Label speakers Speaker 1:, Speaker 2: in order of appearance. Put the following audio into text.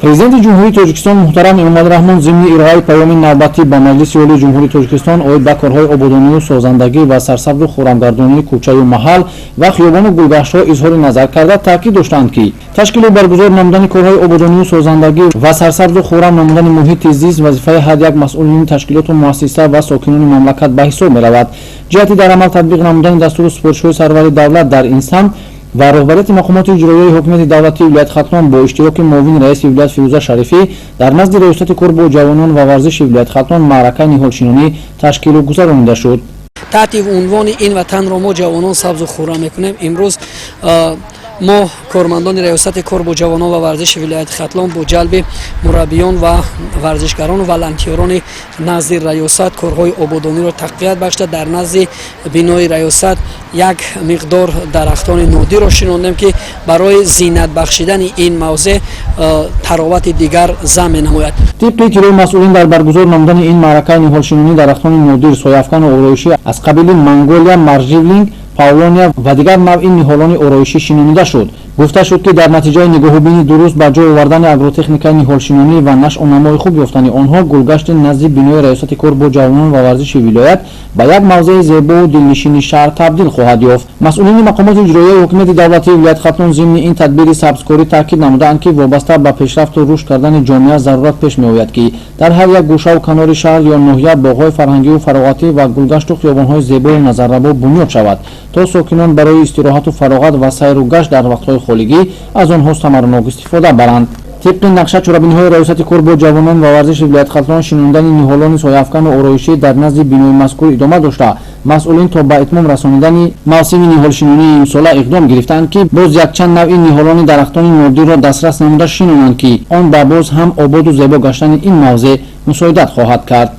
Speaker 1: Президенти Ҷумҳурии Тоҷикистон муҳтарам Эмомалӣ Раҳмон зимни ироаи паёми навбатӣ ба Маҷлиси Олии Ҷумҳурии Тоҷикистон оид ба корҳои ободонию созандагӣ ва сарсабзу хуррамгардонии кӯчаю маҳал ва хиёбону гулгаштҳо изҳори назар карда, таъкид доштанд, ки ташкилу баргузор намудани корҳои ободонию созандагӣ ва сарсабзу хуррам намудани муҳити зист вазифаи ҳар як масъулини ташкилоту муассиса ва сокинони мамлакат ба ҳисоб меравад. Ҷиҳати дар амал татбиқ намудани дастуру супоришҳои сарвари давлат дар ин самт ва роҳбарияти мақомоти иҷроияи ҳокимияти давлатии вилояти Хатлон бо иштироки муовини раиси вилоят Фирӯза Шарифӣ дар назди Раёсати кор бо ҷавонон ва варзиши вилояти Хатлон маъракаи ниҳолшинонӣ ташкилу гузаронида шуд.
Speaker 2: Таҳти унвони «Ин ватанро мо, ҷавонон, сабзу хуррам мекунем», имрӯз мо, кормандони Раёсати кор бо ҷавонон ва варзиши вилояти Хатлон, бо ҷалби мураббиён ва варзишгарону волонтёрони назди раёсат корҳои ободониро тақвият бахшида, дар назди бинои раёсат як миқдор дарахтони нодирро шинондем, ки барои зинат бахшидани ин мавзеъ таровати дигар зам менамояд.
Speaker 1: Тибқи иттилои масъулин, дар баргузор намудани ин маъракаи ниҳолшинонӣ дарахтони нодир, сояафкану ороишӣ аз қабили магнолия, можжевельник, павлония ва дигар навъи ниҳолони ороишӣ шинонида шуд. Гуфта шуд, ки дар натиҷаи нигоҳубини дуруст, ба ҷой овардани агротехникаи ниҳолшинонӣ ва нашъунамои хуб ёфтани онҳо, гулгашти назди бинои Раёсати кор бо ҷавонон ва варзиши вилоят ба як мавзеи зебову дилнишини шаҳр табдил хоҳад ёфт. Масъулини мақомоти иҷроияи ҳокимияти давлатии вилояти Хатлон зимни ин тадбири сабзкорӣ таъкид намудаанд, ки вобаста ба пешрафту рушд кардани ҷомеа зарурат пеш меояд, ки дар ҳар як гӯшаву канори шаҳр ё ноҳия боғҳои фарҳангию фароғатӣ ва гулгашту хиёбонҳои зебою назаррабо бунёд шавад, то сокинон барои истироҳату фароғат ва сайру гашт дар вақтҳои холигӣ аз онҳо самаранок истифода баранд. Тибқи нақша, чорабиниҳои Раёсати кор бо ҷавонон ва варзиши вилояти Хатлон шинондани ниҳолони сояафкану ороишӣ дар назди бинои мазкур идома дошта, масъулин то ба итмом расонидани мавсими ниҳолшинонии имсола иқдом гирифтаанд, ки боз якчанд навъи ниҳолони дарахтони нодирро дастрас намуда шинонанд, ки он ба боз ҳам ободу зебо гаштани ин мавзеъ мусоидат хоҳад кард.